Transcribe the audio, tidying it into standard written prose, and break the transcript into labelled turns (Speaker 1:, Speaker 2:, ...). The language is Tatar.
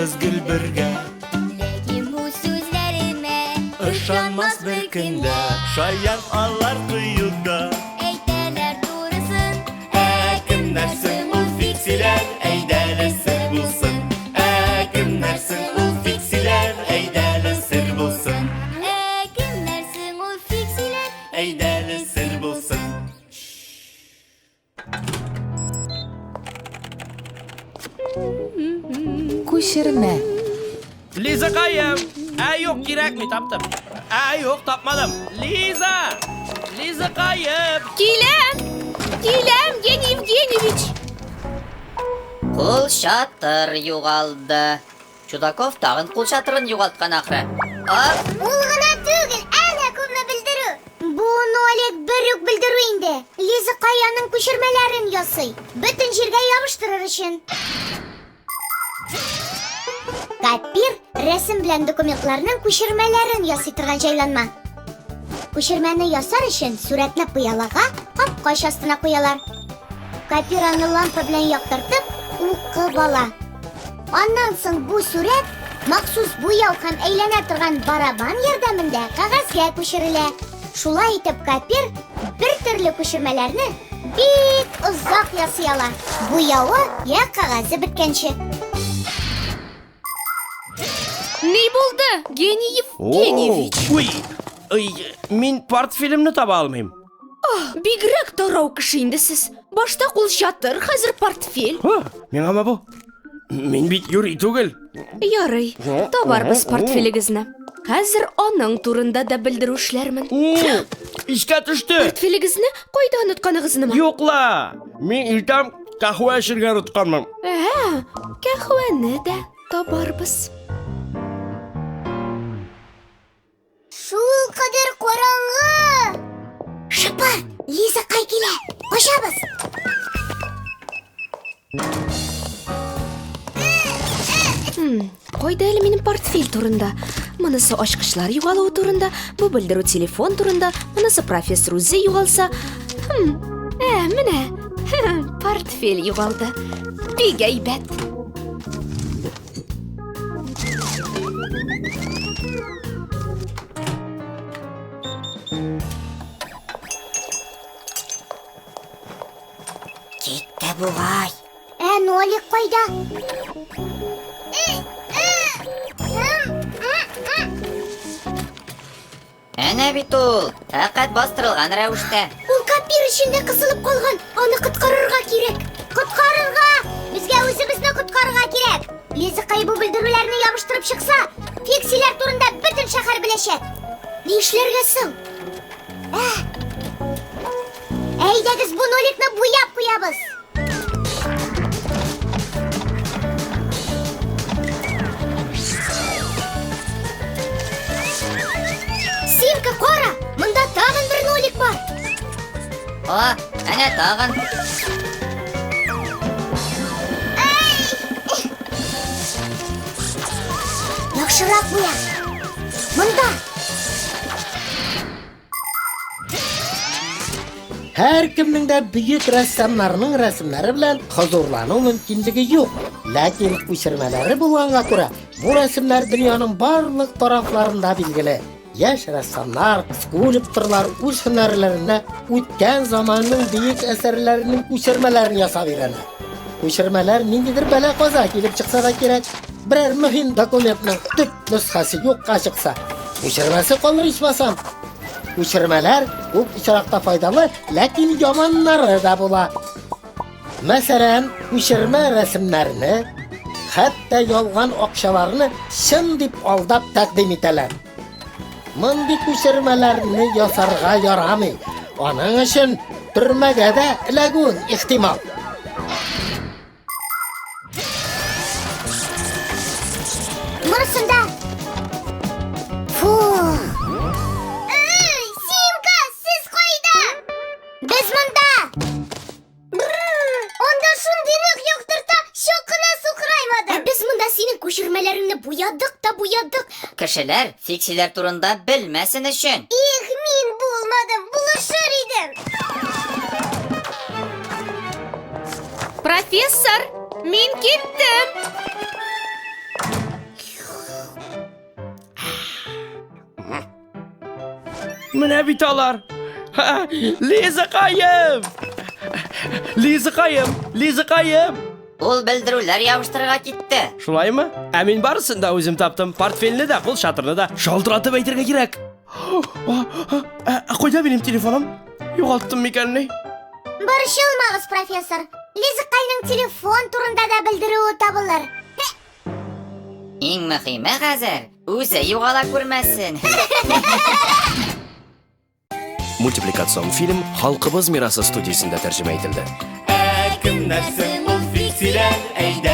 Speaker 1: Булабыз гел бергә.
Speaker 2: Ләкин бу сүзләремә
Speaker 1: Ышанмас беркем дә. Шаян алар кыюда.
Speaker 2: Әйтәләр турысын.
Speaker 1: Ә кемнәр соң ул фиксиләр? Әйдәле сер булсын. Ә кемнәр соң ул фиксиләр? Әйдәле сер булсын.
Speaker 2: Ә кемнәр соң ул фиксиләр?
Speaker 1: Әйдәле сер булсын.
Speaker 3: Күчермә.
Speaker 4: Лизакаем! Ә юк, кирәкми, таптым. Ә юк, тапмадым. Лиза! Лизакаем!
Speaker 5: Киләм! Киләм, Гений Евгеньевич!
Speaker 6: Кул чатыр югалды. Чудаков тагын кулчатырын югалткан ахры. А,
Speaker 2: Ул гына түгел, әнә күпме белдерү. Бу нолик бер үк белдерү инде. Лиза каяның күчермәләрен ясый. Бөтен җиргә ябыштырыр өчен. Копир рәсем белән документларның күчермәләрен ясый торган җайланма. Күчермәне ясар өчен сурәтне пыялага, капкач астына куялар. Копир аны лампа белән яктыртып, укып ала. Аннан соң бу сурәт махсус буяу һәм әйләнә торган барабан ярдәмендә кәгазьгә күчерелә. Шулай итеп копир бер төрле күчермәләрне бик озак ясый ала. Буявы я кәгазе беткәнче.
Speaker 5: Ни булды, Гений Евгеньевич?
Speaker 4: Уй, ой, мин портфелемне таба алмыйм.
Speaker 5: Бигрәк тарау кеше инде сез. Башта кулчатыр, хәзер портфель.
Speaker 4: Һа, миңамы бу? Мин бит юри түгел.
Speaker 5: Ярый, табарбыз портфелегезне. Хәзер аның турында да белдерү эшләрмен.
Speaker 4: Искә төште.
Speaker 5: Портфелегезне кайда онытканыгызнымы?
Speaker 4: Юк ла. Мин иртән каһвә эчергә онытканмын.
Speaker 5: Ә, каһвәне дә табарбыз.
Speaker 2: Шул кадәр караңгы! Шыпа, Лиза кай килә? Качабыз!
Speaker 5: Кайда әле минем портфель турында? Монысы ачкычлар югалуы турында, бу белдерү телефон турында, монысы профессор үзе югалса. Хм, ә, менә. Портфель югалды. Бик әйбәт.
Speaker 6: Китте бугай.
Speaker 2: Ә Нолик кайда?
Speaker 6: Әнә бит ул, фәкать бастырылган рәвештә.
Speaker 2: Ул копир эчендә кысылып калган. Аны коткарырга кирәк. Коткарырга! Безгә үзебезне коткарырга кирәк. Лизакай бу белдерүләрне ябыштырып чыкса, фиксиләр турында бөтен шәһәр беләчәк. Ни эшләргә соң? Ә? Әйдәгез бу ноликны буяп куябыз. Симка, кара! Монда тагын бер нолик бар.
Speaker 6: О, әнә тагын.
Speaker 2: Яхшырак буя. Монда.
Speaker 7: Һәркемнең дә бөек рәссамнарның рәсемнәре белән хозурлану мөмкинлеге юк. Ләкин күчермәләре булганга күрә, бу рәсемнәр дөньяның барлык тарафларында билгеле. Яшь рәссамнар, скульпторлар үз һөнәрләрендә үткән заманның бөек әсәрләренең күчермәләрен ясап өйрәнә. Күчермәләр ниндидер бәла-каза килеп чыкса да кирәк. Берәр мөһим документның төп Нөсхәсе юкка чыкса, күчермәсе калыр ичмасам. Күчермәләр күп очракта файдалы, ләкин яманнары да була. Мәсәлән, күчермә рәсемнәрне, хәтта ялган акчаларны чын дип алдап тәкъдим итәләр. Мондый күчермәләрне ясарга ярамый. Аның өчен төрмәгә дә эләгүең ихтимал.
Speaker 2: Монысында. Фу. Эй, Симка, сез кайда? Без монда. Анда шундый нык яктырта, чак кына сукыраймадым. Ә без монда синең күчермәләреңне буядык та буядык.
Speaker 6: Кешеләр фиксиләр турында белмәсен өчен.
Speaker 2: Их, мин булмадым, булышыр идем.
Speaker 5: Профессор, мин киттем.
Speaker 4: Менә бит алар. Ха, Лизакаем! Лизакаем! Лизакаем!
Speaker 6: Ул белдерүләр ябыштырырга китте.
Speaker 4: Шулаймы? Ә мин барысын да үзем таптым. Портфельне дә, кул чатырны да. Шалтыратып әйтергә кирәк. Ә кайда минем телефоным? Югалттым микәнни?
Speaker 2: Борчылмагыз, профессор. Лизакайның телефон турында да белдерүе табылыр.
Speaker 6: Иң мөһиме хәзер үзе югала күрмәсен.
Speaker 3: Мультипликацион фильм Халкыбыз мирасы студиясендә тәрҗемә ителде.
Speaker 1: Ә кемнәр соң ул фиксиләр? Әйдә.